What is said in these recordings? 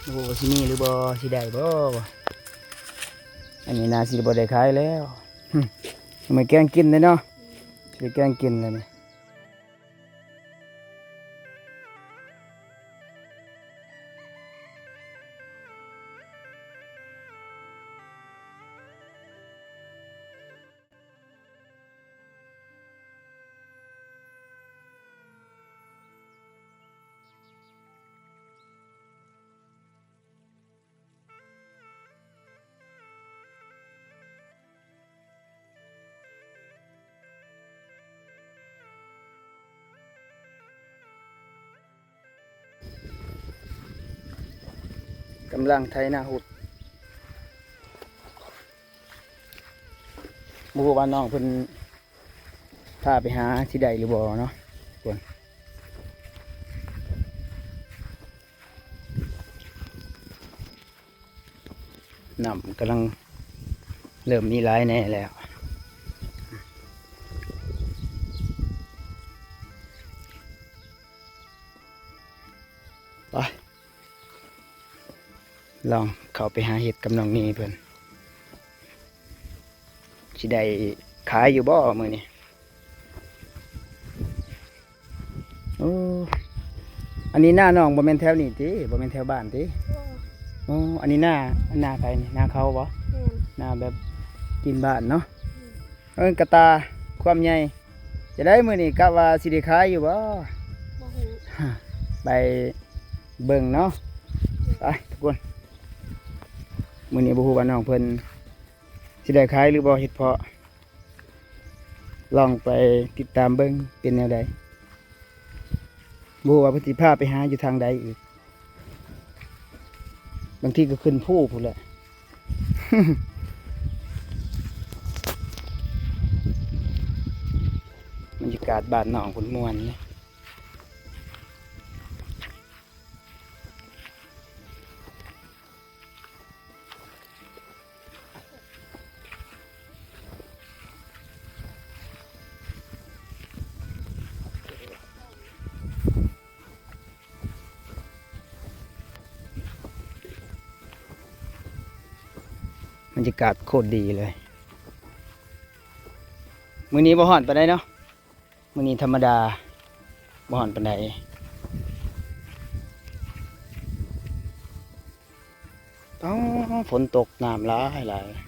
ໂອ້ ຊິມີຫຼືບໍ່ ຊິໄດ້ບໍ່? ອັນນີ້ໜ້າຊິບໍ່ໄດ້ຂາຍແລ້ວ. ຫຶ ມາແກງກິນເດ້ເນາະ ຊິໄດ້ແກງກິນແລ້ວນີ້. ກຳລັງໄຖນາຮຸດ ບໍ່ຮູ້ວ່ານ້ອງເພິ່ນພາໄປຫາຊິໄດ້ຫຼືບໍ່ເນາະ ທຸກຄົນ. ນ້ຳກຳລັງເລີ່ມມີຫຼາຍແດ່ແລ້ວ ໄປ ລອງເຂົ້າໄປຫາເຮັດກັບນ້ອງນີເພິ່ນ ຊິໄດ້ຂາຍຢູ່ບໍ່ມື້ນີ້? ໂອ້ ອັນນີ້ນານ້ອງບໍ່ແມ່ນແຖວນີ້ຕິ? ບໍ່ແມ່ນແຖວບ້ານຕິ? ບໍ່. ໂອ້ ອັນນີ້ນາ ນາໃຜນີ້? ນາເຂົາບໍ່? ແມ່ນ. ນາແບບຈີນບ້ານເນາະ. ແມ່ນ. ເອີ້ນກະຕ່າຄວາມໃຫຍ່. ຈະໄດ້ມື້ນີ້ກະວ່າຊິໄດ້ຂາຍຢູ່ບໍ່? ບໍ່ຮູ້. ໄປເບິ່ງເນາະ. ແມ່ນ. ໄປທຸກຄົນ ມື້ນີ້ບໍ່ຮູ້ວ່ານ້ອງເພິ່ນຊິໄດ້ຂາຍຫຼືບໍ່ເຫັດເຜາະ. ລອງໄປຕິດຕາມເບິ່ງເປັນແນວໃດ. ບໍ່ຮູ້ວ່າເພິ່ນຊິພາໄປຫາຢູ່ທາງໃດອີກ. ບາງທີກໍຂຶ້ນພູພຸ້ນແຫຼະ. ບັນຍາກາດບ້ານນ້ອງເພິ່ນມ່ວນເດ. ບັນຍາກາດໂຄດດີເລີຍ. ມື້ນີ້ບໍ່ຮ້ອນປານໃດເນາະ. ມື້ນີ້ທຳມະດາ ບໍ່ຮ້ອນປານໃດ. ອໍ ຝົນຕົກ ນ້ຳຫຼາຍໆ.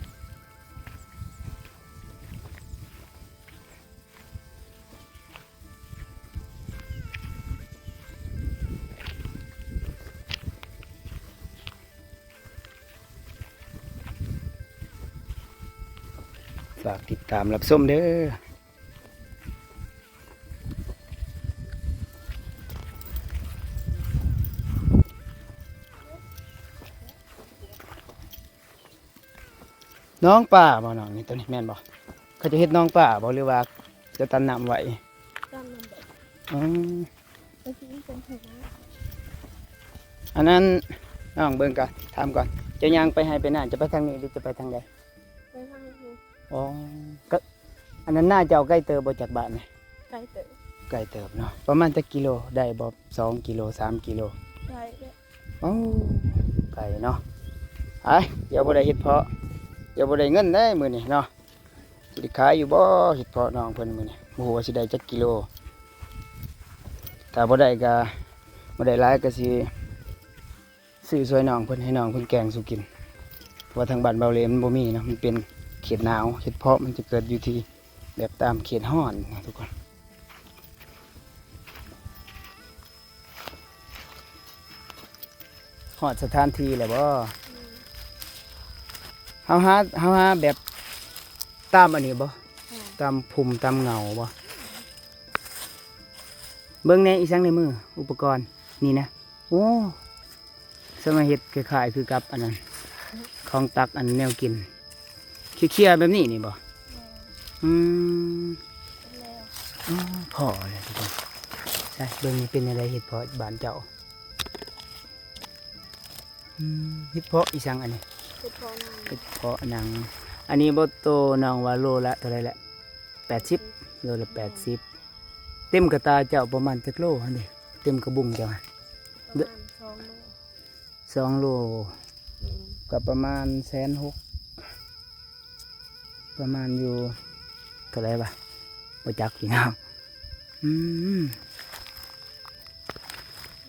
ຝາກຕິດຕາມຮັບຊົມເດີ້. ໜອງປາບໍ່ນ້ອງນີ້? ໂຕນີ້ແມ່ນບໍ່? ເຂົາຈະເຮັດໜອງປາບໍ່ ຫຼືວ່າຈະຕັນນ້ຳໄວ້? ຕັນນ້ຳໄວ້. ອືມ ໄປຊິເປັນໄຖນາ. ອັນນັ້ນນ້ອງເບິ່ງກ່ອນ ຖາມກ່ອນ ເຈົ້າຍ່າງໄປໄຮ່ໄປນາ ຈະໄປທາງນີ້ ຫຼືຈະໄປທາງໃດ? ໄປທາງນີ້. ອໍ ກະ ອັນນັ້ນນາເຈົ້າໄກເຕີບບໍ່ຈາກບ້ານນີ້? ໄກເຕີບ. ໄກເຕີບເນາະ. ປະມານຈັກກິໂລ ໄດ້ບໍ່? ສອງກິໂລ ສາມກິໂລ? ໄດ້ແຫຼະ. ໂອ້ ໄກເນາະ. ໄປ ດຽວບໍ່ໄດ້ເຫັດເຜາະ ດຽວບໍ່ໄດ້ເງິນເດ້ມື້ນີ້ເນາະ. ຊິໄດ້ຂາຍຢູ່ບໍ່ເຫັດເຜາະນ້ອງເພິ່ນມື້ນີ້? ບໍ່ຮູ້ວ່າຊິໄດ້ຈັກກິໂລ. ຖ້າບໍ່ໄດ້ກະ ບໍ່ໄດ້ຫຼາຍກະຊິ ຊື້ຊ່ວຍນ້ອງເພິ່ນ ໃຫ້ນ້ອງເພິ່ນແກງສູ່ກິນ ເພາະວ່າທາງບ້ານເບົາເລມັນບໍ່ມີເນາະ ມັນເປັນເຂດໜາວ. ເຫັດເຜາະມັນຈະເກີດຢູ່ທີ່ແບບຕາມເຂດຮ້ອນນະທຸກຄົນ. ຮອດສະຖານທີ່ແລ້ວບໍ່? ເຮົາຫາ ເຮົາຫາແບບຕາມອັນນີ້ບໍ່? ຕາມພຸ່ມຕາມເຫງົ້າບໍ່? ເບິ່ງແດ່ ອີ່ຫຍັງໃນມື? ອຸປະກອນນີ້ນະ. ໂອ້ ສະມາເຮັດຄ້າຍໆຄືກັບອັນນັ້ນ ຂອງຕັກອັນແນວກິນ ເຄຍໆແບບນີ້ນີ້ບໍ່? ແມ່ນ. ອືມ ເປັນແລ້ວ. ອໍ ພໍແລ້ວທຸກຄົນ. ໃສເບິ່ງນີ້ເປັນແນວໃດ ເຫັດເຜາະບ້ານເຈົ້າ? ອືມ ເຫັດເຜາະອີ່ຫຍັງອັນນີ້? ເຫັດເຜາະໜັງ. ເຫັດເຜາະໜັງ. ອັນນີ້ບໍ່ ໂຕນ້ອງວ່າໂລລະເທົ່າໃດລະ? ແປດສິບ. ໂລລະແປດສິບ. ແມ່ນ. ເຕັມກະຕ່າເຈົ້າປະມານຈັກໂລຫັ້ນເດ? ເຕັມກະບຸງເຈົ້າຫັ້ນ? ປະມານສອງໂລ. ສອງໂລ ແມ່ນ ກໍປະມານແສນຫົກ ປະມານຢູ່ເທົ່າໃດວະ ບໍ່ຈັກພີ່ນ້ອງ. ອືມ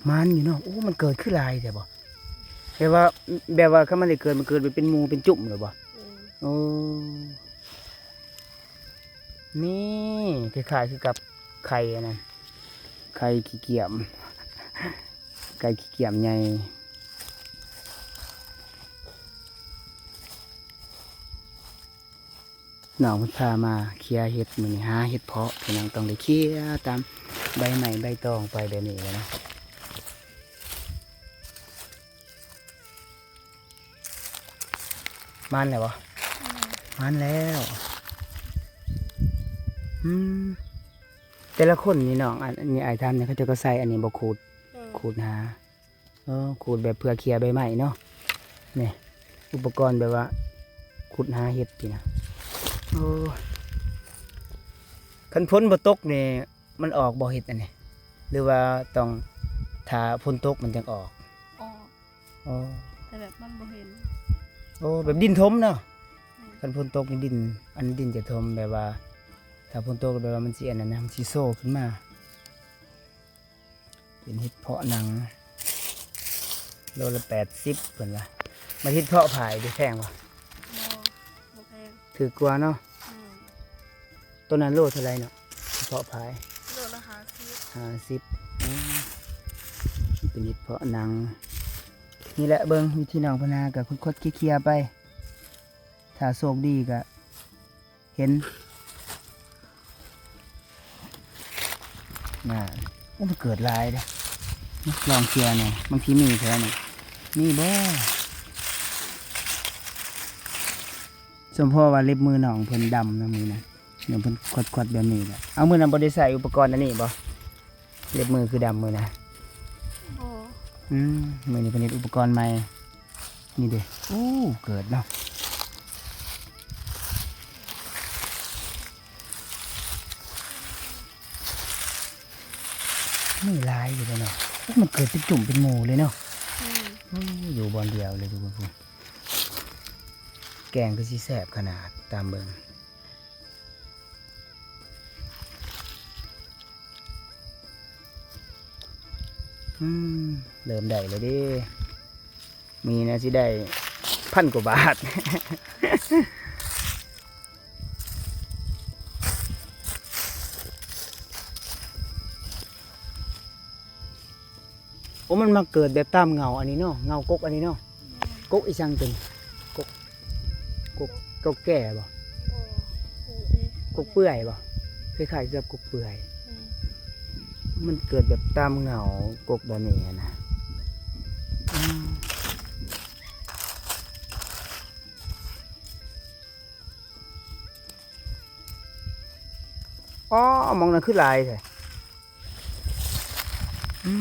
ມັນຢູ່ເນາະ. ໂອ້ ມັນເກີດຄືຫຼາຍແທ້ບໍ່? ແບບວ່າ ແບບວ່າຄັນມັນໄດ້ເກີດ ມັນເກີດໄປເປັນໝູ່ເປັນຈຸ້ມເລີຍບໍ່? ແມ່ນ ໂອ້ ນີ້ຄ້າຍໆຄືກັບໄຂ່ອັນນັ້ນ ໄຂ່ຂີ້ກຽມ ໄຂ່ຂີ້ກຽມໃຫຍ່. ນ້ອງເພິ່ນພາມາເຄຍເຫັດ ມື້ນີ້ຫາເຫັດເພາະ ພີ່ນ້ອງ ຕ້ອງໄດ້ເຄຍຕາມໃບໄມ້ໃບຕອງໄປແບບນີ້ແຫຼະເນາະ. ມັນແລ້ວບໍ່? ມັນແລ້ວ. ອືມ ແຕ່ລະຄົນນີ້ນ້ອງ ອັນ ອັນນີ້ອ້າຍຖາມແດ່ ເຂົາເຈົ້າກໍໃຊ້ອັນນີ້ບໍ່ ຂູດ? ເອີ ຂູດຫາ ເອີ ຂູດແບບເພື່ອເຄຍໃບໄມ້ເນາະ. ນີ້ ອຸປະກອນແບບວ່າຂຸດຫາເຫັດນີ້ນະ. ໂອ້ ຄັນຝົນບໍ່ຕົກນີ້ ມັນອອກບໍ່ເຫັດອັນນີ້ ຫຼືວ່າຕ້ອງຖ້າຝົນຕົກມັນຈັ່ງອອກ? ອອກ. ອໍ ແຕ່ແບບມັນບໍ່ເຫັນ. ໂອ້ ແບບດິນຖົມເນາະ. ແມ່ນ ຄັນຝົນຕົກນີ້ດິນ ອັນດິນຈະຖົມ ແບບວ່າຖ້າຝົນຕົກແບບວ່າມັນຊິອັນນັ້ນນະ ມັນຊິໂຊຂຶ້ນມາ. ເປັນເຫັດເພາະໜັງ ໂລລະແປດສິບເພິ່ນວ່າ. ມາເຫັດເພາະຜາຍເດ ແພງບໍ່? ບໍ່ ບໍ່ແພງ ຖືກກວ່າເນາະ. ແມ່ນ ໂຕນັ້ນໂລເທົ່າໃດເນາະ? ເພາະຜາຍ ໂລລະຫ້າສິບ ຫ້າສິບ. ອໍ ເປັນເຫັດເພາະໜັງ. ນີ້ແຫຼະ ເບິ່ງວິທີນ້ອງເພິ່ນຫາ ກໍຂຸດໆເຄຍໆໄປ ຖ້າໂຊກດີກໍເຫັນ. ນະ ໂອ້ ມັນເກີດຫຼາຍເດ້ ລອງເຄຍແດ່ ບາງທີມີແຖວນີ້ ມີບໍ່? ສົມພໍວ່າເລັບມືນ້ອງເພິ່ນດຳນະ ມື້ນັ້ນ ນ້ອງເພິ່ນຂວັດໆແບບນີ້ແຫຼະ. ເອົາ ມື້ນັ້ນບໍ່ໄດ້ໃຊ້ອຸປະກອນອັນນີ້ບໍ່? ເລັບມືຄືດຳມື້ນະ. ບໍ່. ອືມ ມື້ນີ້ເພິ່ນເຮັດອຸປະກອນໃໝ່ ນີ້ເດ້. ໂອ້ ເກີດເນາະ ມີຫຼາຍຢູ່ເດ້ເນາະ. ໂອ້ ມັນເກີດເປັນຈຸ້ມເປັນໝູ່ເລີຍເນາະ. ອືມ ໂອ້ ຢູ່ບ່ອນດຽວເລີຍທຸກຄົນ. ແກງຄືຊິແຊບຂະໜາດ ຕາມເບິ່ງ. ອືມ ເລີ່ມໄດ້ແລ້ວເດ້ ມື້ນີ້ນະຊິໄດ້ພັນກວ່າບາດ. ໂອ້ ມັນມາເກີດແບບຕາມເຫງົ້າອັນນີ້ເນາະ ເຫງົ້າກົກອັນນີ້ເນາະ. ແມ່ນ ກົກອີ່ສັງຕົວນີ້? ກົກ ກົກ ກົກແກ່ບໍ່? ບໍ່ ກົກເປື່ອຍບໍ່? ຄ້າຍໆກັບກົກເປື່ອຍ. ແມ່ນ ມັນເກີດແບບຕາມເຫງົ້າກົກແບບນີ້ນະ. ອືມ ອໍ ໝ່ອງນັ້ນຄືຫຼາຍແທ້. ອື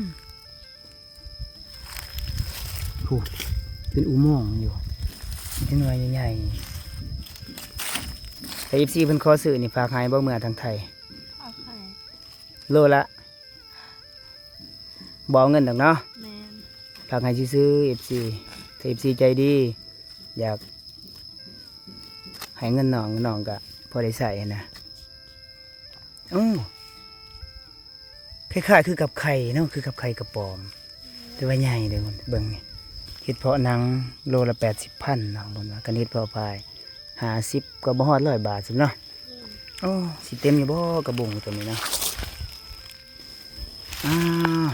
ມ ໂອ້ ເປັນອຸໂມງຢູ່ ມີແຕ່ໜ່ວຍໃຫຍ່ໆ. ຖ້າເອັຟຊີເພິ່ນຂໍຊື້ນີ້ ຝາກໃຫ້ບໍ່ ເມືອທາງໄທ? ຝາກໃຫ້. ໂລລະ ບໍ່ເອົາເງິນດອກເນາະ. ແມ່ນ ຝາກໃຫ້ຊື່ໆ ເອັຟຊີ ຖ້າເອັຟຊີໃຈດີ ຢາກໃຫ້ເງິນນ້ອງ ນ້ອງກະພໍໄດ້ໃຊ້ຫັ້ນນະ. ໂອ້ ຄ້າຍໆຄືກັບໄຂ່ເນາະ ຄືກັບໄຂ່ກະປອມ ແຕ່ວ່າໃຫຍ່ເດ້. ເບິ່ງນີ້ ເຫັດເພາະໜັງ ໂລລະແປດສິບພັນເນາະ ເພິ່ນວ່າ. ຄັນເຫັດເພາະຜາຍ ຫ້າສິບ ກໍບໍ່ຮອດຮ້ອຍບາດຊັ້ນເນາະ. ອືມ ໂອ້ ຊິເຕັມຢູ່ບໍ່ກະບຸງຕົວນີ້ເນາະ. ອ້າວ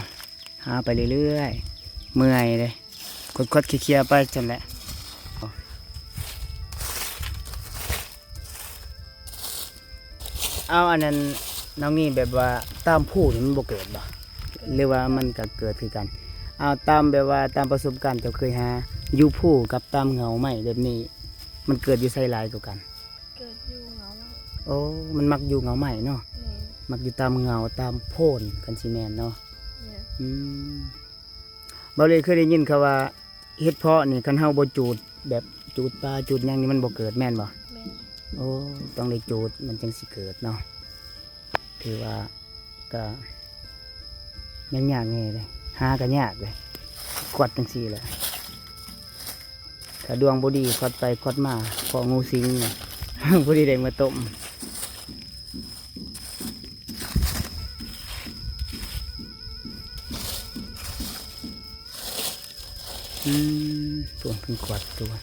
ຫາໄປເລື້ອຍໆ ເມື່ອຍເດ້ ຂົດໆເຄຍໆໄປຊັ້ນແຫຼະ. ເອົາ ອັນນັ້ນ ນ້ອງນີ້ ແບບວ່າຕາມພູນີ້ມັນບໍ່ເກີດບໍ່ ຫຼືວ່າມັນກະເກີດຄືກັນ? ເອົາ ຕາມແບບວ່າຕາມປະສົບການເຈົ້າເຄີຍຫາ ຢູ່ພູກັບຕາມເຫງົ້າໄມ້ແບບນີ້ ມັນເກີດຢູ່ໃສຫຼາຍກວ່າກັນ? ເກີດຢູ່ເຫງົ້າໄມ້. ໂອ້ ມັນມັກຢູ່ເຫງົ້າໄມ້ເນາະ. ແມ່ນ ມັກຢູ່ຕາມເຫງົ້າຕາມໂພນ ຄັນຊິແມ່ນເນາະ. ແມ່ນ ອືມ ເບົາເລເຄີຍໄດ້ຍິນເຂົາວ່າ ເຫັດເພາະນີ້ ຄັນເຮົາບໍ່ຈູດ ແບບຈູດປ່າຈູດຫຍັງນີ້ ມັນບໍ່ເກີດແມ່ນບໍ່? ແມ່ນ ໂອ້ ຕ້ອງໄດ້ຈູດມັນຈັ່ງຊິເກີດເນາະ. ຖືວ່າກະຍັງຍາກແດ່ເດ້ ຫາກະຍາກເດ້. ຂວັດຈັ່ງຊີ້ແຫຼະ. ຖ້າດວງບໍ່ດີ ຂວັດໄປຂວັດມາພໍ້ງູສິງ ພໍດີໄດ້ມາຕົ້ມ. ອືມ ໂອ້ ເປັນຂວັດຕົວະ.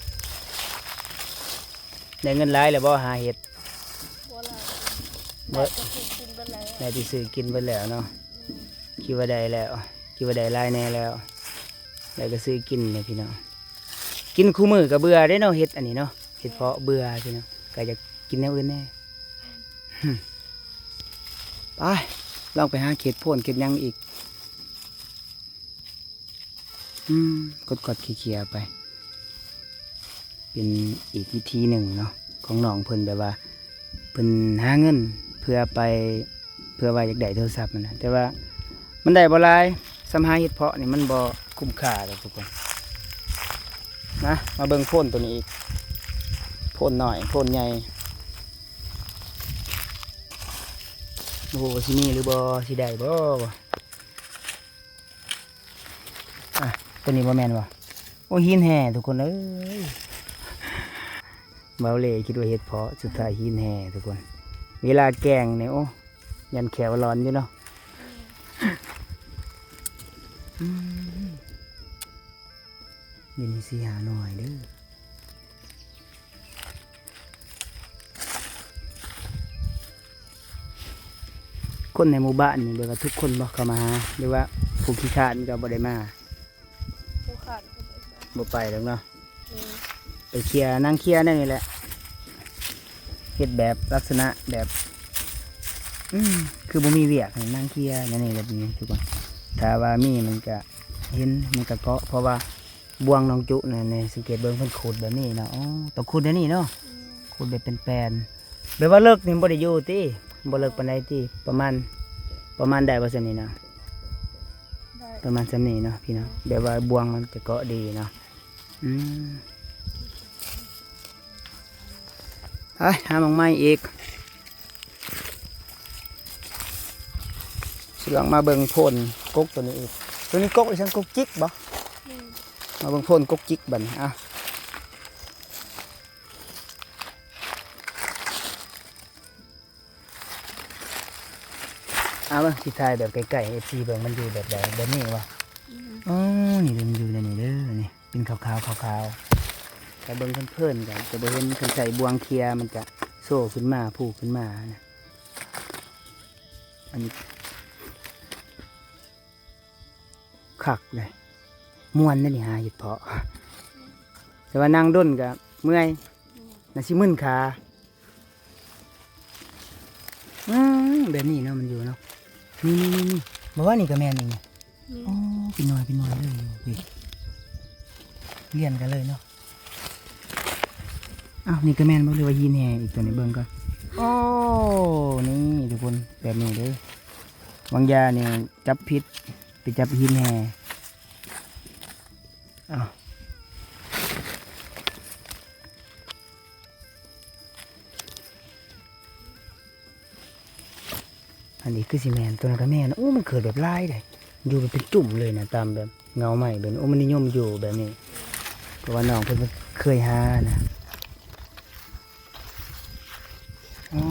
ໄດ້ເງິນຫຼາຍແລ້ວບໍ່ຫາເຮັດ? ບໍ່ຫຼາຍ ບໍ່ ໄດ້ແຕ່ຊື້ກິນເບິດແລ້ວ ໄດ້ແຕ່ຊື້ກິນເບິດແລ້ວເນາະ. ອືມ ຄິດວ່າໄດ້ແລ້ວ ຄິດວ່າໄດ້ຫຼາຍແດ່ແລ້ວ ໄດ້ກໍຊື້ກິນແຫຼະພີ່ນ້ອງ. ກິນຄູ່ມື້ກໍເບື່ອເດ້ເນາະ ເຫັດອັນນີ້ເນາະ ເຫັດເຜາະເບື່ອພີ່ນ້ອງ ກໍຢາກກິນແນວອື່ນແດ່. ໄປ ລອງໄປຫາເຂດໂພນເຂດຫຍັງອີກ. ອືມ ກົດໆ ເຄຍໆ ໄປ ເປັນອີກວິທີໜຶ່ງເນາະ ຂອງນ້ອງເພິ່ນ ແບບວ່າເພິ່ນຫາເງິນເພື່ອໄປ ເພື່ອວ່າຢາກໄດ້ໂທລະສັບຫັ້ນນະ ແຕ່ວ່າມັນໄດ້ບໍ່ຫຼາຍ ສ່ຳຫາເຫັດເຜາະນີ້ມັນບໍ່ຄຸ້ມຄ່າດອກທຸກຄົນ. ມາ ມາເບິ່ງໂພນໂຕນີ້ອີກ ໂພນນ້ອຍ ໂພນໃຫຍ່ ບໍ່ຮູ້ວ່າຊິມີຫຼືບໍ່ ຊິໄດ້ບໍ່. ອ່ະ ຕົວນີ້ບໍ່ແມ່ນບໍ່? ໂອ້ ຫີນແຮ່ທຸກຄົນເອີຍ ເບົາເລ່ຄິດວ່າເຫັດເຜາະ ສຸດທ້າຍຫີນແຮ່ທຸກຄົນ. ເວລາແກງນີ້ ໂອ້ ຢ້ານແຂ້ວຫຼອນຢູ່ເນາະ. ອືມ ຢູ່ນີ້ສີ່ຫ້າໜ່ວຍເດີ້. ຄົນໃນໝູ່ບ້ານນີ້ ແບບວ່າທຸກຄົນບໍ່ເຂົ້າມາຫາ ຫຼືວ່າຜູ້ຂີ້ຄ້ານກໍບໍ່ໄດ້ມາ? ຜູ້ຄ້ານກໍບໍ່ໄດ້ມາ ບໍ່ໄປດອກເນາະ. ອືມ ໄປເຄຍ ນັ່ງເຄຍແນວນີ້ແຫຼະ ເຮັດແບບລັກສະນະແບບ ອືມ ຄືບໍ່ມີວຽກ ນັ່ງເຄຍແນວນີ້ແຫຼະ ທຸກຄົນ. ຖ້າວ່າມີມັນກະເຫັນ ມັນກະເກາະ ເພາະວ່າ ບ່ວງໜອງຈຸນະ ນີ້ ສັງເກດເບິ່ງເພິ່ນຂຸດແບບນີ້ເນາະ. ອໍ ຕ້ອງຂຸດແບບນີ້ເນາະ. ອືມ ຂຸດແບບເປັນແປນ ແບບວ່າເລິກນີ້ບໍ່ໄດ້ຢູ່ຕິ? ບໍ່ເລິກປານໃດຕິ? ປະມານ ປະມານໄດ້ບໍ່ສ່ຳນີ້ນະ? ໄດ້ ປະມານສ່ຳນີ້ເນາະພີ່ນ້ອງ. ອືມ ແບບວ່າບ່ວງມັນຈະເກາະດີເນາະ. ອືມ ໄປຫາໝາກໄມ້ອີກ. ຊິລອງມາເບິ່ງໂພນກົກໂຕນີ້ອີກ. ໂຕນີ້ກົກອີ່ຫຍັງ? ກົກຈິກບໍ່? ແມ່ນ ມາເບິ່ງໂພນກົກຈິກບັດນີ້. ອ່ະ ເອົາເບິ່ງ ຊິຖ່າຍແບບໃກ້ໆ ໃຫ້ເອັຟຊີເບິ່ງ ມັນຢູ່ແບບໃດ? ແບບນີ້ບໍ່? ອືມ ອໍ ນີ້ເດີ ມັນຢູ່ໃນນີ້ເດີ ນີ້ ເປັນຂາວໆ ຂາວໆ ແຕ່ເບິ່ງເພີນໆ ກໍຈະບໍ່ເຫັນ. ຄັນໃສ່ບ່ວງເຄຍ ມັນຈະໂຊຂຶ້ນມາ ຟູຂຶ້ນມານະ. ອັນນີ້ຄັກເດ້ ມ່ວນເດ້ນີ້ ຫາເຫັດເຜາະ ແຕ່ວ່ານັ່ງດົນກໍເມື່ອຍ ອືມ ໜ້າຊິມຶນຂາ. ອືມ ແບບນີ້ເນາະ ມັນຢູ່ເນາະ. ນີ້ໆໆໆ ບໍ່ວ່ານີ້ກໍແມ່ນອີກນີ້. ແມ່ນ ອໍ ເປັນໜ່ວຍເປັນໜ່ວຍເລີຍ ນີ້ ລຽນກັນເລີຍເນາະ. ອ້າວ ນີ້ກໍແມ່ນບໍ່ ຫຼືວ່າຫີນແຮ່ອີກ? ຕົວນີ້ເບິ່ງກ່ອນ. ໂອ້ ນີ້ທຸກຄົນ ແບບນີ້ເດີ. ວາງຢານີ້ຈັບຜິດ ໄປຈັບຫີນແຮ່. ອ້າວ ອັນນີ້ຄືຊິແມ່ນ ຕົວນັ້ນກໍແມ່ນ. ໂອ້ ມັນເກີດແບບຫຼາຍເດ້ ຢູ່ເປັນຈຸ້ມເລີຍນະ ຕາມແບບເຫງົາໄມ້ແບບນີ້. ໂອ້ ມັນນິຍົມຢູ່ແບບນີ້ ເພາະວ່ານ້ອງເພິ່ນເຄີຍຫານະ. ອໍ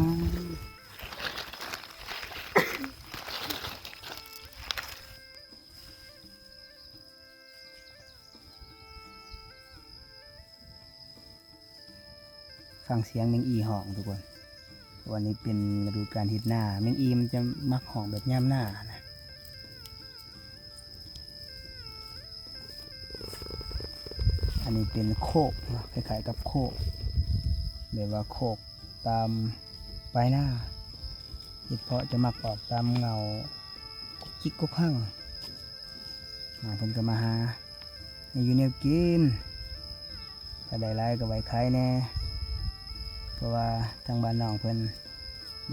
ຟັງສຽງແມງອີຮ້ອງທຸກຄົນ. ເພາະວ່ານີ້ເປັນລະດູການເຮັດນາ ແມງອີມັນຈະມັກຮ້ອງແບບຍາມນານະ. ອັນນີ້ເປັນໂຄກເນາະ ຄ້າຍໆກັບໂຄກ ແບບວ່າໂຄກຕາມປາຍນາ. ເຫັດເຜາະຈະມັກອອກຕາມເຫງົາ ກົກຈິກກົກຮັງ. ອ່າ ເພິ່ນກໍມາຫາແນວຢູ່ແນວກິນ ຖ້າໄດ້ຫຼາຍກໍໄວ້ຂາຍແດ່ ເພາະວ່າທາງບ້ານນ້ອງເພິ່ນ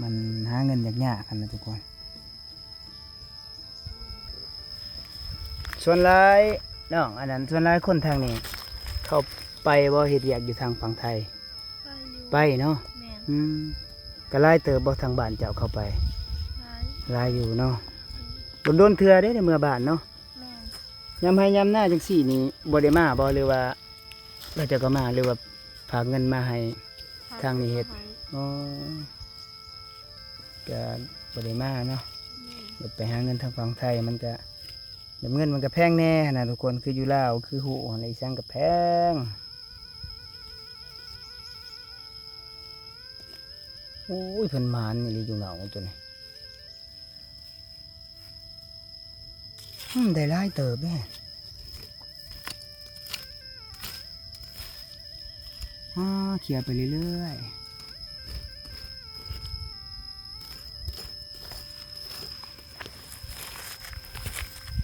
ມັນຫາເງິນຍາກໆຫັ້ນນະທຸກຄົນ. ສ່ວນຫຼາຍນ້ອງ ອັນນັ້ນ ສ່ວນຫຼາຍຄົນທາງນີ້ເຂົາໄປບໍ່ ເຮັດວຽກຢູ່ທາງຝັ່ງໄທ? ໄປຢູ່ ໄປເນາະ. ແມ່ນ ອືມ ກໍຫຼາຍເຕີບບໍ່ ທາງບ້ານເຈົ້າເຂົ້າໄປ? ຫຼາຍ ຫຼາຍຢູ່ເນາະ. ອືມ ດົນໆເທື່ອເດ້ໄດ້ເມືອບ້ານເນາະ. ແມ່ນ ຍາມໄຮ່ຍາມນາຈັ່ງຊີ້ນີ້ບໍ່ໄດ້ມາບໍ່ ຫຼືວ່າເຂົາເຈົ້າກໍມາ ຫຼືວ່າຝາກເງິນມາໃຫ້ທາງນີ້ເຮັດ? ອໍ ກໍບໍ່ໄດ້ມາເນາະ. ແມ່ນ ແບບໄປຫາເງິນທາງຝັ່ງໄທມັນກະ ແບບເງິນມັນກະແພງແດ່ຫັ້ນນະທຸກຄົນ ຄືຢູ່ລາວ ຄືຮູ້ຫັ້ນແຫຼະ ອີ່ຫຍັງກະແພງ. ໂອ້ຍ ເພິ່ນໝານອີ່ຫຼີຢູ່ເຫງົາຕົວນີ້. ອືມ ໄດ້ຫຼາຍເຕີບເດ້. ອາ ເຂຍໄປເລື້ອຍໆ.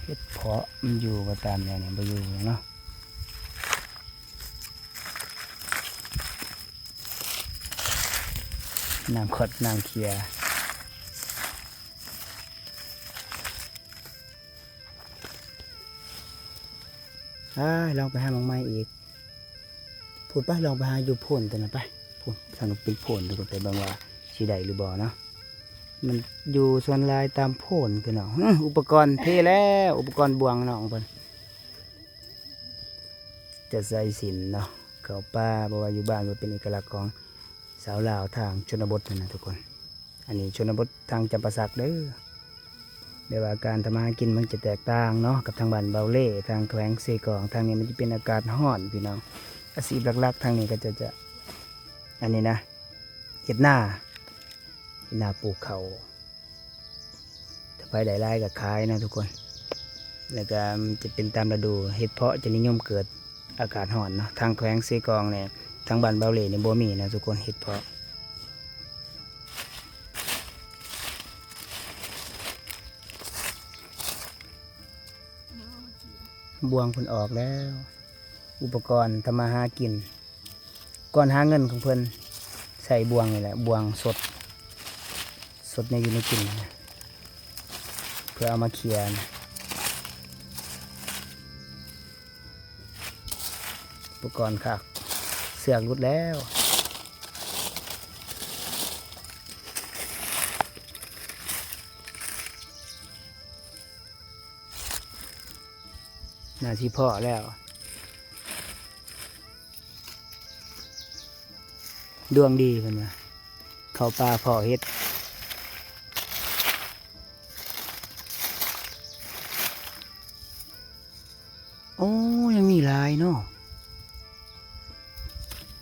ເຫັດເຜາະມັນຢູ່ບໍ່ຕາມແນວນີ້ ບໍ່ຢູ່ເນາະ. ນາງຂອດນາງເຂຍ. ອ້າຍ ລອງໄປຫາໝາກໄມ້ອີກ. ພຸ້ນໄປ ລອງໄປຫາຢູ່ໂພນຕົວນັ້ນໄປ. ພຸ້ນ ທາງເປັນໂພນ ທຸກຄົນ ໄປເບິ່ງວ່າຊິໄດ້ຫຼືບໍ່ເນາະ. ມັນຢູ່ສ່ວນຫຼາຍຕາມໂພນພີ່ນ້ອງ. ຫື ອຸປະກອນເພແລ້ວ ອຸປະກອນບ່ວງນ້ອງເພິ່ນ ຈະໃສ່ສິນເນາະ ເຂົ້າປ່າ ເພາະວ່າຢູ່ບ້ານກໍເປັນເອກະລັກຂອງຊາວລາວທາງຊົນນະບົດຫັ້ນນະທຸກຄົນ. ອັນນີ້ຊົນນະບົດທາງຈຳປາສັກເດີ. ແບບວ່າການທຳມາຫາກິນມັນຈະແຕກຕ່າງເນາະ ກັບທາງບ້ານເບົາເລ່ ທາງແຂວງເຊກອງ. ທາງນີ້ມັນຈະເປັນອາກາດຮ້ອນພີ່ນ້ອງ. ອາຊີບຫຼັກໆທາງນີ້ເຂົາເຈົ້າຈະ ອັນນີ້ນະ ເຮັດນາ ເຮັດນາປູກເຂົ້າ. ຖ້າໃຜໄດ້ຫຼາຍກໍຂາຍເນາະທຸກຄົນ. ແລ້ວກໍຈະເປັນຕາມລະດູ ເຫັດເຜາະຈະນິຍົມເກີດອາກາດຮ້ອນເນາະ. ທາງແຂວງເຊກອງນີ້ ທາງບ້ານເບົາເລ່ນີ້ບໍ່ມີນະທຸກຄົນ ເຫັດເຜາະ. ບ່ວງເພິ່ນອອກແລ້ວ ອຸປະກອນທຳມາຫາກິນ ກ່ອນຫາເງິນຂອງເພິ່ນ ໃຊ້ບ່ວງນີ້ແຫຼະ ບ່ວງສົດ ສົດແນວຢູ່ແນວກິນນະ ເພື່ອເອົາມາເຂຍນະ. ອຸປະກອນຄັກ ເຊືອກຫຼຸດແລ້ວ. ໜ້າຊິພໍ້ແລ້ວ ດວງດີເພິ່ນວ່າ ເຂົ້າປ່າພໍ້ເຫັດ. ໂອ້ ຍັງມີຫຼາຍເນາະ.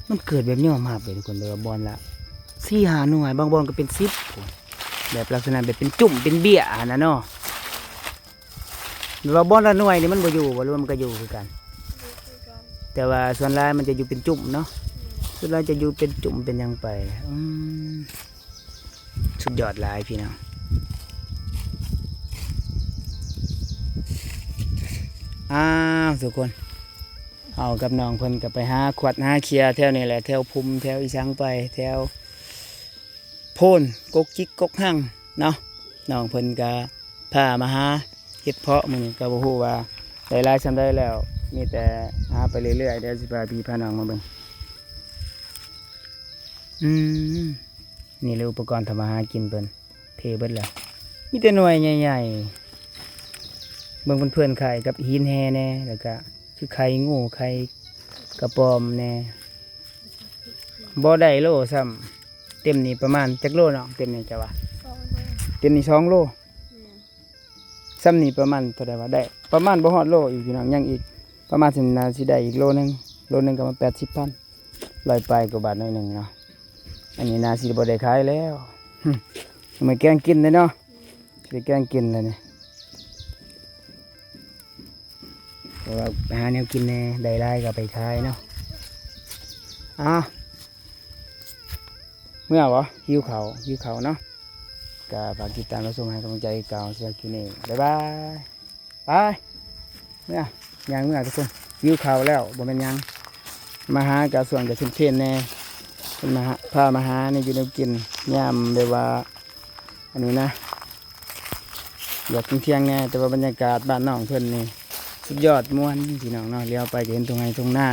ມັນເກີດແບບຍອມຮັບເລີຍທຸກຄົນເດີ ບ່ອນລະສີ່ຫ້າໜ່ວຍ ບາງບ່ອນກໍເປັນສິບພຸ້ນ ແບບລັກສະນະແບບເປັນຈຸ້ມເປັນເບ້ຍຫັ້ນນະເນາະ. ແບບວ່າບ່ອນລະໜ່ວຍນີ້ມັນບໍ່ຢູ່ບໍ່ ຫຼືວ່າມັນກໍຢູ່ຄືກັນ? ຢູ່ຄືກັນ ແຕ່ວ່າສ່ວນຫຼາຍມັນຈະຢູ່ເປັນຈຸ້ມເນາະ. ແມ່ນ ສ່ວນຫຼາຍຈະຢູ່ເປັນຈຸ້ມເປັນຫຍັງໄປ. ອືມ ສຸດຍອດຫຼາຍພີ່ນ້ອງ. ອ້າວ ທຸກຄົນ ເຮົາກັບນ້ອງເພິ່ນກໍໄປຫາຂວັດຫາເຂຍແຖວນີ້ແຫຼະ ແຖວພຸ່ມ ແຖວອີສັງໄປ ແຖວໂພນ ກົກຈິກກົກຮັງເນາະ. ນ້ອງເພິ່ນກໍພາມາຫາເຫັດເຜາະ ມື້ນີ້ກໍບໍ່ຮູ້ວ່າໄດ້ຫຼາຍສ່ຳໃດແລ້ວ ມີແຕ່ຫາໄປເລື້ອຍໆ. ດຽວຊິພາພີ່ພານ້ອງມາເບິ່ງ. ອືມ ນີ້ແຫຼະອຸປະກອນທຳມາຫາກິນເພິ່ນ ເພເບິດແລ້ວ ມີແຕ່ໜ່ວຍໃຫຍ່ໆ. ເບິ່ງເພື່ອນໆ ຄ້າຍກັບຫີນແຮ່ແດ່ ແລ້ວກະຄືໄຂ່ງູ ໄຂ່ກະປອມແດ່. ບໍ່ໄດ້ໂລຊ້ຳ. ເຕັມນີ້ປະມານຈັກໂລນ້ອງ? ເຕັມນີ້ເຈົ້າວ່າ ສອງໂລ ເຕັມນີ້ສອງໂລ. ແມ່ນ ຊ້ຳນີ້ປະມານເທົ່າໃດວະ? ໄດ້ປະມານບໍ່ຮອດໂລອີກພີ່ນ້ອງ ຍັງອີກປະມານ ຊິໜ້າຊິໄດ້ອີກໂລໜຶ່ງ ໂລໜຶ່ງກໍປະມານແປດສິບພັນ ຮ້ອຍປາຍກວ່າບາດໜ້ອຍໜຶ່ງເນາະ. ອັນນີ້ໜ້າຊິບໍ່ໄດ້ຂາຍແລ້ວ. ຫຶ ມາແກງກິນເດ້ເນາະ ຊິໄດ້ແກງກິນແລ້ວນີ້ ເພາະວ່າໄປຫາແນວກິນແດ່ ໄດ້ຫຼາຍກໍເອົາໄປຂາຍເນາະ. ອ້າວ ເມືອບໍ່? ຫິວເຂົ້າ ຫິວເຂົ້າເນາະ. ກໍຝາກຕິດຕາມຮັບຊົມໃຫ້ກຳລັງໃຈຄືເກົ່າ. ສຳລັບຄລິບນີ້ ບາຍບາຍ. ໄປ ເມືອ ຍ່າງເມືອທຸກຄົນ ຫິວເຂົ້າແລ້ວ ບໍ່ແມ່ນຫຍັງ ມາຫາກະຊ່ວງກະເພນໆແດ່ ເພິ່ນມາຫາ ພາມາຫາແນວຢູ່ແນວກິນ ຍາມແບບວ່າ ອັນນີ້ນະ ຢາກທ່ຽງໆແດ່ ແຕ່ວ່າບັນຍາກາດບ້ານນ້ອງເພິ່ນນີ້ສຸດຍອດ ມ່ວນພີ່ນ້ອງເນາະ. ຫຼຽວໄປກໍເຫັນທົ່ງໄຮ່ທົ່ງນາ